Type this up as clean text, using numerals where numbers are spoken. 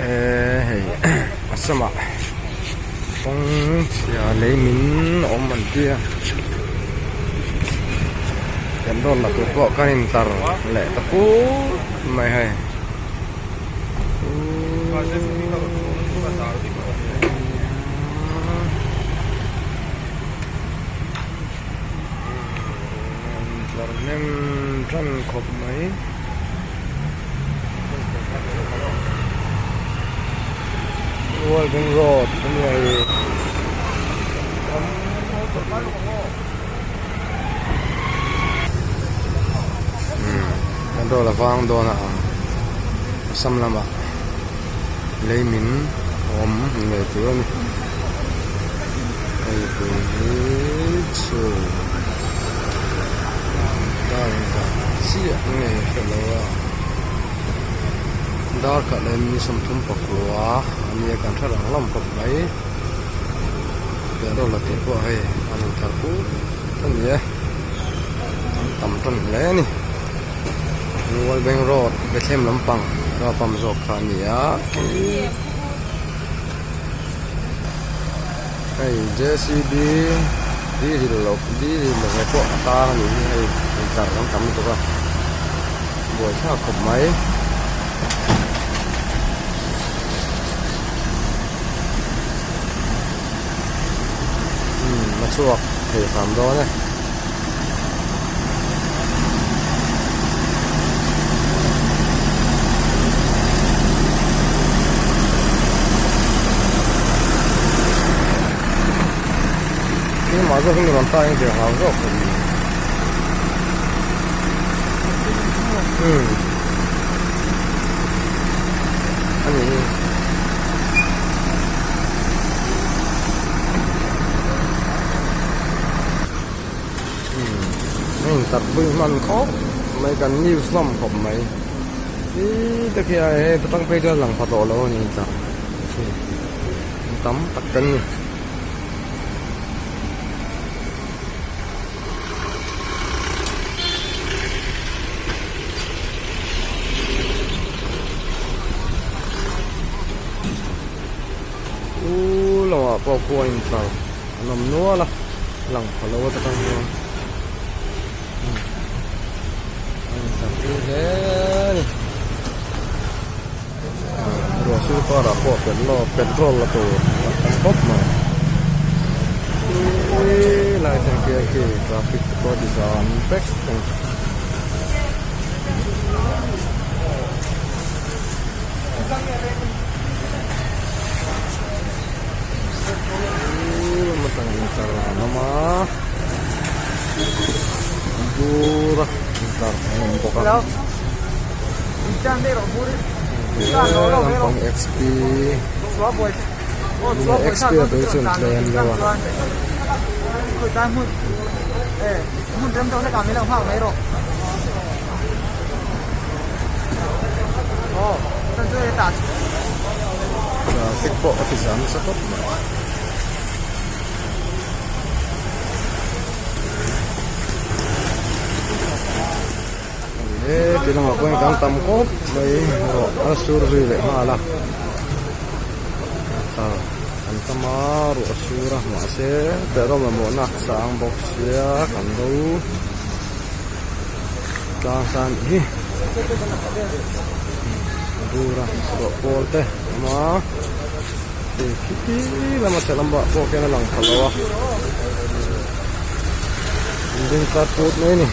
E hei Assam ah kawng chhia lei min awm an tia kan dawn la tur pawh kan intar leh ta put mai hei. Tlar hnem tan khawp mai. World Road a ni hei. Kan roll a vang dawn a ang Assam lamah lei min awm ngei tur a ni. Hei pui hi chu dar engzah chiah nge hre lo a dar khat leh ni 35 a nia kan hre rang hlawm khawp mai petrol la tur pawh hei a rawn thar put a ni e an tam tan hle a ni World Bank Road Bethlehem lampang Rapam zawk kha a ni a. Hei JCB dil lo dil lo ve pawh a tang a nih hi hei intlar kan tam lutuk a buaithlak khawp mai. Umm a chhuak thei hram dawn e. Keimah zawk in rawn ta eng ber hau zawk ka ni. Umm a ni hi. A intar pui hman khawp mai kan news hlawm khawp mai ih te khi a hei ta tang phei chuan lang pha tawh lo a ni tah tam tak kan ni. U lamah pawh khua intlar an awm nual a lang pha lo ata tang hian a intlar pui hle a ni ruah sur karah pawh petrol la tur a tam khawp mai helai thleng khi khi traffic te pawh ti zam vek a ni. Bur a intlar an awm bawk a lampang xp xp a tui chu an tlem deuh a. Traffic pawh a ti zam nasa khawp mai. He ti lamah pawh hian kan tam khawp mai rawh a sur zui leh nghal a an tam a ruah a sur a mahse petrol mamawhna sang bawk sia kan lo. Tlang san hi bur a rawh pawl te a awm a hei khi lama chhe lam ah pawh khian a lang pha lo a building tlar put mai a ni.